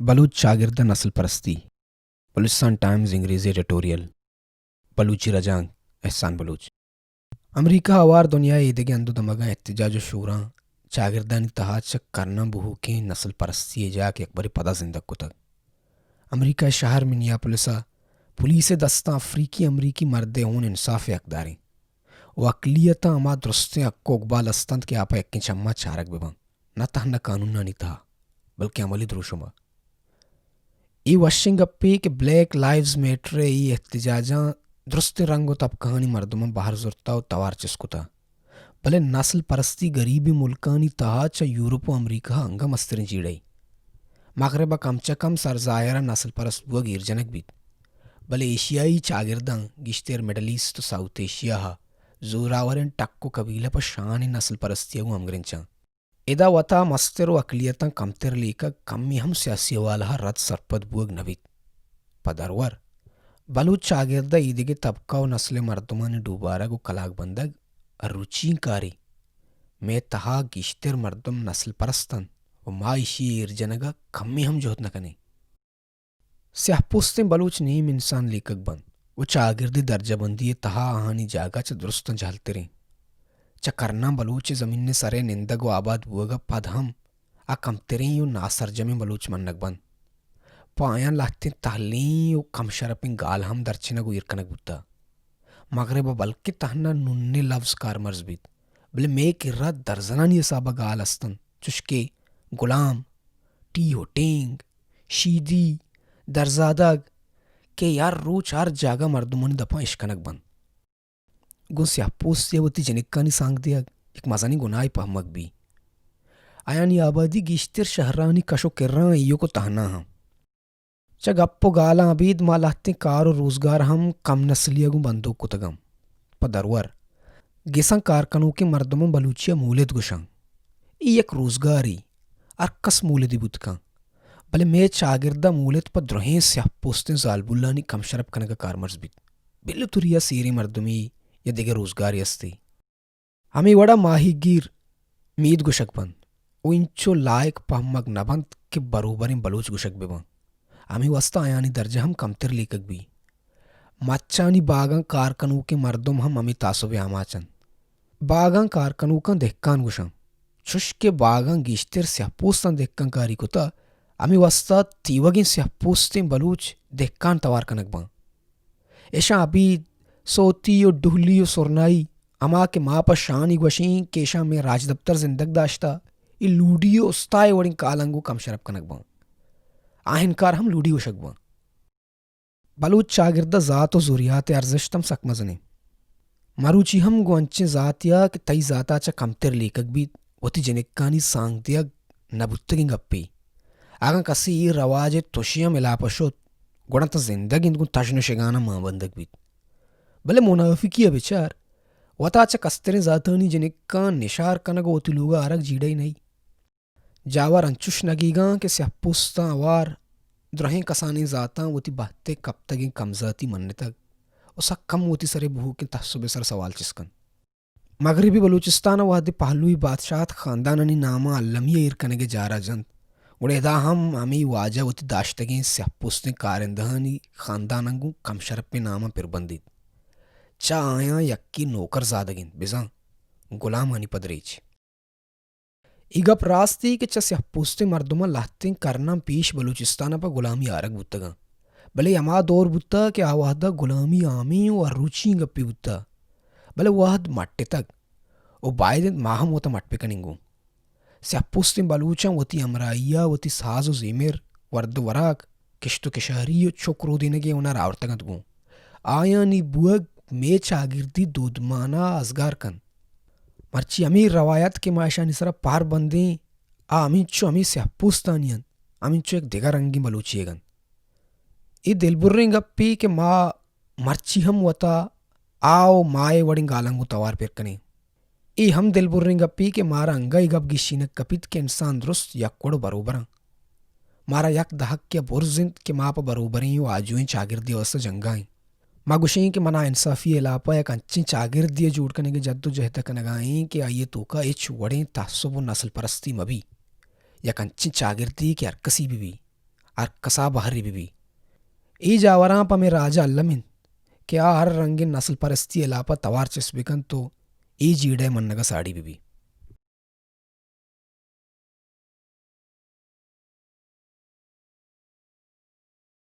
بلوچ چاگرد ءِ نسل پرستی۔ بلوچستان ٹائمز انگریزی ایڈیٹوریل۔ بلوچی رجانک، احسان بلوچ۔ امریکہ ءَ ہوار دنیا ءِ ایدگہ ہند ءُ دمگاں احتجاج ءُ شوراں چاگردانی تہا چہ کرناں بوہوکیں نسل پرستی ءِ جاک یکبرے پدا زندگ کتگ۔ امریکہ ءِ شہر منیاپولس ءَ پولیس ءِ دستاں افریقی امریکی مردے ہون انصاف ءِ حقداریں ءُ اقلیتاں ہما درستیں حق ءُ اقبال ہست انت کہ آ پہ یکیں چماں چارگ بہ باں، نہ تہنا قانونانی تہا، بلکیں عملی دروشم ءَ۔ اے وشیں گپے کہ بلیک لائیوز میٹر ءِ اے احتجاجاں درستیں رنگ ءُ طبقہانی مردماں بہر زرتہ ءُ توار چست کتہ، بلے نسل پرستی گریبیں ملکانی تہا چہ یورپ ءُ امریکہ ءَ انگہ مستریں جیڑہے۔ مغرب ءَ کم چہ کم سرزاہر ءَ نسل پرست بوگ ایر جنگ بیت، بلے ایشیائی چاگرداں، گیشتر مڈل ایسٹ ءُ ساؤتھ ایشیا ءَ، زوراوریں ٹک ءُ قبیلہ پہ شانیں نسل پرستی ءَ گوں ہمگرنچاں۔ ادا وتا مستر ءُ اقلیتاں کمتر لیکگ کمے ہم سیاسی حوالہ ءَ رد سرپد بوگ نہ بیت۔ پہ درور، بلوچ چاگرد ءَ ایدگہ طبقہ ءُ نسل ءِ مردمانی ڈوبارگ ءُ کلاگ بندگ ءَ روچی کارے۔ مئے تہا گیشتر مردم نسل پرست انت ءُ ما ایشی ءِ ایر جنگ ءَ کمے ہم جہد نہ کنیں۔ سیاہ پوستیں بلوچ نیم انسان لیکگ بنت ءُ چاگردی درجہ بندی ءِ تہا آہانی جاگہ چہ درستاں جہلتریں۔ چہ کرناں بلوچ ءِ زمین ءِ سر ءَ نندگ ءُ آباد بوگ ءَ پد ہم آ کمتریں ءُ ناسرجمیں بلوچ منگ بنت۔ پہ آیاں لہتیں تہلیں ءُ کم شرپیں گال ہم درچنگ ءُ ایر کنگ بوتہ۔ مغرب ءَ بلکیں تہنا ننیں لبز کارمرز بیت، بلے مئے کرا درزنانی حساب ءَ گال است انت، چوشکہ گلام، ٹی ہوٹنگ، شیدی، درزادگ کہ ہر روچ ہر جاگہ مردمانی دپاں اشکنگ بنت۔ گوں سیاہ پوستی ءَ وتی جنکانی سانگ دیگ یک مزنیں گناہے پہمگ بی۔ آیانی آبادی گیشتر شہرانی کش ءُ کراں ایوک ءُ تہنا ہاں۔ چہ گپ ءُ گالاں ابید ما لہتیں کار ءُ روزگار ہم کم نسلی ءَ گوں بندوک کتگ انت۔ پہ درور، گساں کار کنوکیں مردماں بلوچی ءَ مولد گوشاں۔ اے یک روزگارے، ہر کس مولدی بوت کن۔ بلے مئے چاگرد ءَ مولد پہ درہیں سیاہ پوستیں زالبولانی کم شرپ کنگ ءَ کارمرز بیت۔ بلے تریا سیریں مردمے یا دگہ روزگارے استے۔ ہمے وڑا ماہی گیر مید گوشگ بنت ءُ اینچو لائق پہمگ نہ بنت کہ بروبریں بلوچ گوشگ بہ بنت۔ ہمے واستا آیانی درجہ ہم کمتر لیکگ بی۔ مچانی باگاں کار کنوکیں مردم ہم ہمے تعصب ءِ آماچ انت۔ باگاں کار کنوکاں دہکان گوشاں، چوشکہ باگاں گیشتر سیاہ پوستاں دہکان کاری کتہ، ہمے واستا تیوگیں سیاہ پوستیں بلوچ دہکان توار کنگ باں۔ اشاں ابید سوتی ءُ ڈہلی ءُ سرنائی، ہما کہ ما پہ شانی گوشیں کہ اشاں مئے راجدپتر زندگ داشتہ، اے لوڈی ءُ استائے وڑیں کالاں گوں کم شرپ کنگ باں۔ آہنکار ہم لوڈی گوشگ باں۔ بلوچ چاگرد ءَ ذات ءُ زریات ءِ ارزشت ہم سک مزنیں۔ مروچی ہم گوں انچیں ذاتے ءَ کہ تئی ذات ءَ چہ کمتر لیکگ بیت، وتی جنکانی سانگ دیگ نہ بوتگیں گپے۔ اگاں کسے اے رواج ءِ تشے ہم ہلاپ ءَ شت، گڑا تاں زندگ انت گوں تژن ءُ شگاناں مان بندگ بیت۔ بلے منافقی ءَ بچار، وتا چہ کستریں ذاتانی جنکاں نشار کنگ ءُ وتی لوگ ءَ آرگ جیڑہے نئی۔ جاور انچوش نگیگاں کہ سیاہ پوستاں ہوار درہیں کسانیں ذاتاں وتی بہت ءِ کپتگیں کمزاتی منتگ ءُ سک کم وتی سر ءِ بوہوکیں تحصب ءِ سر ءَ سوال چست کنت۔ مغربی بلوچستان ءَ وہدے پہلوی بادشاہت خاندانانی ناماں المی ءَ ایر کنگ ءِ جار ءَ جنت، گڑا ادا ہم ہمے واجہ وتی داشتگیں سیاہ پوستیں کارندہانی خانداناں گوں کم شرپیں ناماں پر بندیت۔ چہ آیاں یکے نوکر زادگ انت، بزاں گلامانی پدریچ۔ اے گپ راستے کہ چہ سیاہ پوستیں مردماں لہتیں کرناں پیش بلوچستان ءَ پہ گلامی آرگ بوتگاں، بلے ہما دور بوتہ کہ آ وہد ءَ گلامی عامیں ءُ ہر روچی ئیں گپے بوتہ، بلے وہد مٹتگ ءُ باید انت ما ہم وتا مٹ بکنیں گوں۔ سیاہ پوستیں بلوچاں وتی ہمراہی ءَ وتی ساز ءُ زیمر، ورد ءُ وراک، کشت ءُ کشاری ءُ چک رودینگ ءِ ہنر آورتگ انت گوں۔ آیانی بوگ مئے چاگردی دودمان ءَ ازگار کنت۔ مرچی ہمے روایت کہ ما اشانی سرا پہر بندیں، آ ہمینچو ہمے سیاہ پوستانی انت، ہمینچو یک دگہ رنگیں بلوچیگ انت۔ اے دلبریں گپے کہ ما مرچی ہم وتا آ ءُ مائے وڑیں گالاں گوں توار پر کنیں۔ اے ہم دلبریں گپے کہ مارا انگہ اے گپ گیشینگ کپیت کہ انسان درست یک وڑ ءُ بروبر انت۔ مارا یک دہکے ءَ برز انت کہ ما پہ بروبریں ءُ آجوئیں چاگردے ءِ واستہ جنگا ایں۔ ما گوشیں کہ ما ناانصافی ءِ ہلاپ ءَ یک انچیں چاگردے ءِ جوڑ کنگ ءِ جد ءُ جہد ءَ کنگا ایں کہ آئی ءِ توکا ہچ وڑیں تعصب ءُ نسل پرستی مہ بی، یک انچیں چاگردے کہ ہر کسی بہ بی، ہر کسا بہری بہ بی۔ اے جاوراں پہ مئے راج ء الم انت کہ آ ہر رنگیں نسل پرستی ء ہلاپ ء توار چست بہ کنت و اے جیڑہ ء منگ ء ساڑی بہ بی۔